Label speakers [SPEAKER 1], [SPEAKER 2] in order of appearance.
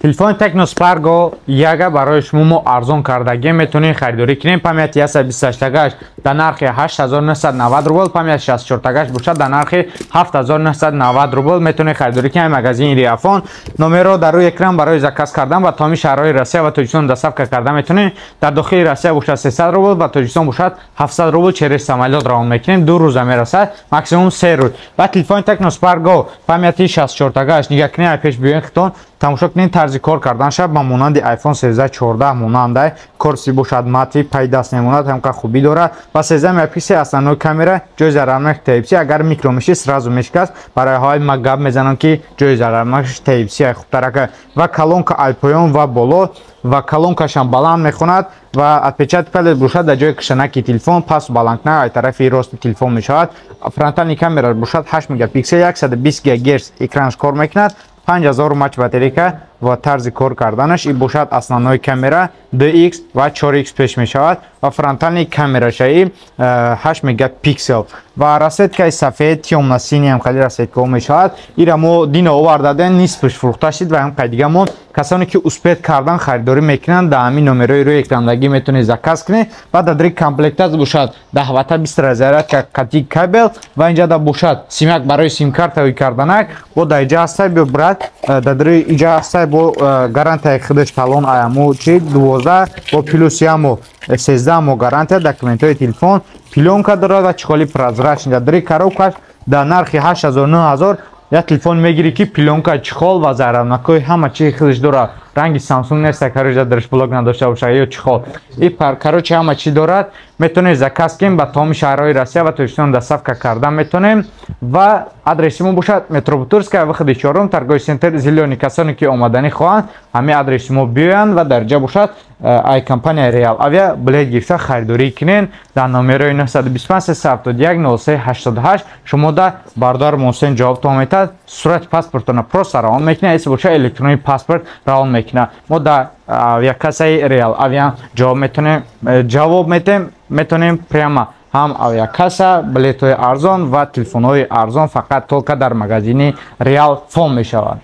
[SPEAKER 1] Телефони Tecno Spark Go яга барои шумо мо арзон кардагӣ, метавонед харидорӣ кунед. Памяти 128-тагаш дар нархи 8990 рубл, памяти 64-тагаш бошад, дар нархи 7990 рубл метавонед харидорӣ кунед. Магазини Реафон, номерро дар рӯи экран. Барои заказ кардан ба тамоми шаҳрҳои Россия ва Тоҷикистон доставка карда метавонед. Дар дохили Россия бошад, 300 рубл ва Тоҷикистон бошад, 700 рубл. Через самолёт равон мекунем, 2 рӯза мерасад, максимум 3 рӯз. Ва телефони Tecno Spark Go памяти 64-тагаш нигаҳ кунед, пеш биёен, хитон тамошо кунед. Тарзи кор карданша ба монанди iPhone 13, 14 монандай корси бошад, мати пайдаст мемонад, ҳамқа хубӣ дорад. Ва 13 мегапиксел основной камера, ҷои зарарнок Type-C, агар микро меши, сразу мешикаст. Барои ҳои ма гап мезанам, ки ҷои зарарнокш Type-C хубтарака. Ва колонка ай поён ва боло ва колонкашам баланд мехонад. Ва отпечаток палец бошад, дар ҷои кишанаки телефон пас баландкунак ай тарафи рости телефон мешавад. Фронтальный камера бошад, 8 мегапиксел, 120 герц экранш кор мекунад, 5000 мАч батарейка. Ва тарзи кор карданаш и бошад, основной камера 2x ва 4x пеш мешавад ва фронтальный камерашаи 8 мегапиксел. Ва расцветкаи сафед, тёмно-синий ҳам хеле расцветкаҳо мешавад. Ира мо дина овардадем, нисфаш фурӯхта шид ва ҳам қайдигамон. Касоне ки успеть кардан, харидорӣ мекунанд, дар ҳамин номерҳои рӯи экрандагӣ метавонед заказ кунед. Ва дар дри комплектация бошад, даҳвата быстрая зарядка кати кабел ва инҷа да бошад симак барои симкарта карданак. Бо дар иҷа ҳастай, биё, брат, дар дри иҷа ҳастай. Бо гарантияи худаш талон аяму чи 12 бо плюс ямо 13 моҳ гарантия. Документҳои телефон, плёнка дорад ва чехоли прозрачный. Дар дри коробкаш дар нархи 8000, 9000 як телефон мегирӣ, ки плёнка, чехол ва зарарнакҳои ҳама чи худаш дорад. Ранги Самсунг неста, короче, дарш блок надошта боша ё чехол и пар, короче, ҳама чи дорад. Метавонед заказ кунем, ба тамоми шаҳрҳои Россия ва Тоҷикистон доставка карда метавонем. Ва адреси мо бошад, метро Бутырская, выходи чорум, торговый центр «Зелёный». Касоне ки омаданӣ хоҳанд, ҳамин адреси мо биёянд ва дар ҷа бошад, ай компания Реал Авиа билет гирифта харидорӣ кунед. Дар номерои 925 371 03 88 шумо да бародар Муҳсин ҷавобтон метад. Сурати паспортона просто равон мекунад, эси боша, электронный паспорт равон мекунад. Мо да авиакассаи Реал Авиа ҷавоб метонем, ҷавоб метем, метонем прямо ҳам авиакасса. Билетҳои арзон ва телефонҳои арзон фақат только дар магазини Реал Фон мешавад.